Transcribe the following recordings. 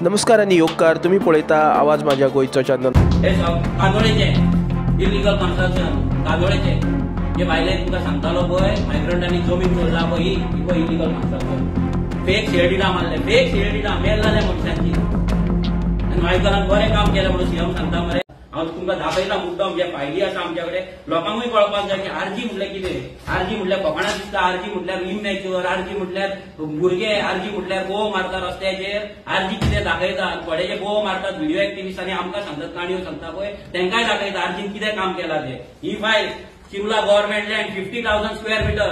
नमस्कार आनी योगकार, तुम्ही पळयता आवाज माझ्या गोंयचो चॅनल। हे कांदोळेचें इलिगल कन्स्ट्रक्शन, कांदोळेचें जे भायले तुमकां सांगतालो पळय मायग्रंटांनी जमीन चोरला पळय, ही पळय इलिगल कन्स्ट्रक्शन। फेक सीएडीडा मारले, फेक सीएडीडा मेल जाल्या मनशांची। आनी मायकलान बरें काम केलें म्हणून सीएम सांगता मरे। हांव तुमकां दाखयता मुद्दम जे फायली आसा आमच्या कडेन, लोकांकूय कळपाक जाय की आरजी म्हटल्यार कितें। आरजी म्हटल्यार कोंकणात दिसता, आरजी म्हटल्यार इमॅच्युअर, आरजी म्हटल्यार भुरगे, आरजी म्हटल्यार गोव मारता रस्त्याचेर, आरजी कितें दाखयता। थोडे जे गोव मारतात व्हिडिओ एक्टिविस्ट आनी आमकां सांगतात, काणयो सांगता पळय, तांकांय दाखयता आरजीन कितें काम केलां तें। ही file Shimla government land 50,000 square metre,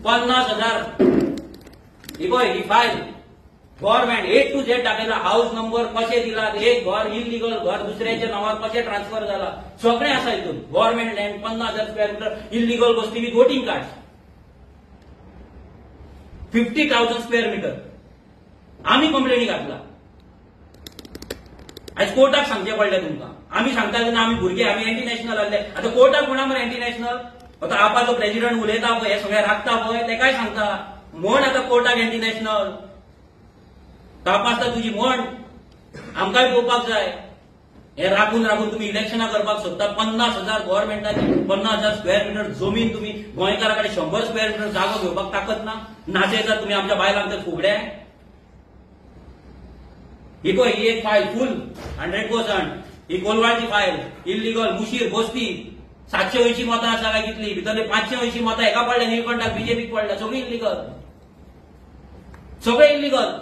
50,000। ही पळय ही file government A to Z दाखयला, हाऊस नंबर कशे दिला, एक घर इलिगल घर दुसऱ्याच्या नावार कशें ट्रान्सफर जाला, सगळें आसा हितून। Government land 50,000 square metre illegal वस्ती with voting card 50,000 square metre. आमी कंप्लेनी घातला, आयज कोर्टाक सांगचें पडलें तुमकां। आमी सांगता तेन्ना आमी भुरगे, आमी एंटी नॅशनल आहले। आतां कोर्टाक कोणा मरे एंटी नॅशनल? आतां आपाचो प्रेजिडंट उलयता पळय, हे सगळें राखता पळय, तेकाय सांगता म्हण आतां कोर्टाक एंटी नॅशनल तपासता तुजी म्हण, आमकांय पळोवपाक जाय। हे राखून राखून तुमी इलेक्शनां करपाक सोदता। 50,000 गव्हर्मेंटाची 50,000 स्क्वेअर मिटर जमीन तुमी गोंयकारा कडेन 100 स्क्वेअर मिटर जागो घेवपाक ताकद ना, नाचयतात तुमी आमच्या बायलांक ते फुगडे। ही पळय ही एक फायल फूल 100%, ही कोलवाळची फायल इलिगल मुशीर बस्ती, 780 मतां आसा काय कितली, भितरली 580 मतां हेका पडल्या निळकंठाक, बीजेपीक पडल्या, सगळीं इलिगल, सगळें इलिगल।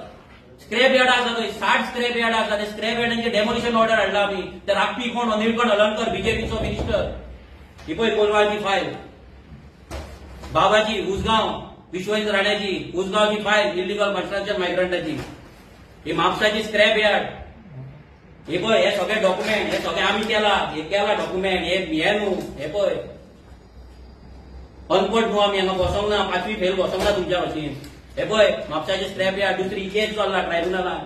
स्क्रॅप यार्ड आसा थंय 60 स्क्रॅप यार्ड आसा, ते स्क्रॅप यार्डांचे डेमोलिशन ऑर्डर हाडला आमी। ते राखपी कोण? निळकंठ हळर्णकर, बीजेपीचो मिनिस्टर। ही पळय कोलवाळची फायल, बाबाची उसगांव, विश्वजीत राण्याची उसगांवची फायल इलिगल कन्स्ट्रक्शन मायग्रंटाची। ही म्हापसाची स्क्रॅप यार्ड। हे पळय हे सगळे डॉक्युमेंट, हे सगळे आमी केला, हे केला डॉक्युमेंट, हे न्हू, हे पळय अनपट न्हू आमी, हांगा बसोंक ना, 5वी फेल बसोंक ना तुमच्या भशेन। हे पळय म्हापसाचे स्क्रॅप यार्ड, दुसरी केस चल्ला ट्रायब्युनलान,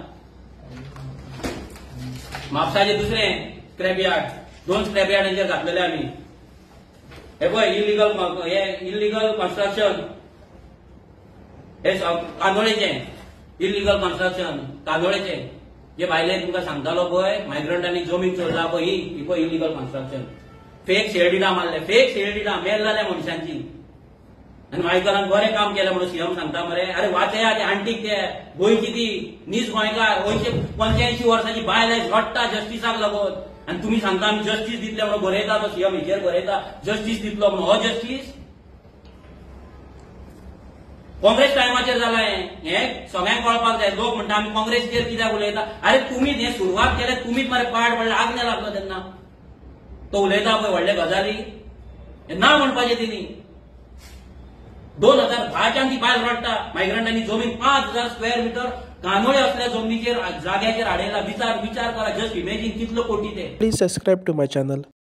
म्हापसाचे दुसरें स्क्रॅप यार्ड, 2 स्क्रॅप यार्डांचेर घातलेले आमी। हे पळय इलिगल, हे इलिगल कन्स्ट्रक्शन, हे कांदोळेचें इलिगल कन्स्ट्रक्शन, कांदोळेचें जे भायले तुमकां सांगतालो पळय मायग्रंटांनी जमीन चोरला पळय, ही पळय इलिगल कन्स्ट्रक्शन। फेक सीएडीडा मारले, फेक सीएडीडा मेल जाल्या मनशांची। आनी मायकलान बरें काम केलें म्हणून सीएम सांगता मरे। अरे वाचया ते आंटीक, ते गोंयची ती नीज गोंयकार, 85 वर्सांची बायल आयज रडटा जस्टिसाक लागून, आनी तुमी सांगता आमी जस्टीस दितले म्हणून बरयता, तो सीएम हेचेर बरयता जस्टीस दितलो म्हणून। हो जस्टीस काँग्रेस टायमाचेर जाला हें सगळ्यांक कळपाक जाय। लोक म्हणटा आमी काँग्रेसचेर कित्याक उलयता, अरे तुमी हें सुरवात केलें, तुमीच मरे पाड पडले, आज्ञा लागलो तेन्ना तो उलयता पळय व्हडले गजाली ना म्हणपाचें तिणी। 2010च्यान ती बायल रडटा, मायग्रंटांनी जमीन 5,000 स्क्वेअर मिटर कांदोळे असल्या जमनीचेर जाग्याचेर हाडयला। विचार करा, जस्ट इमेजीन कितलो कोटी ते। Please subscribe to my channel.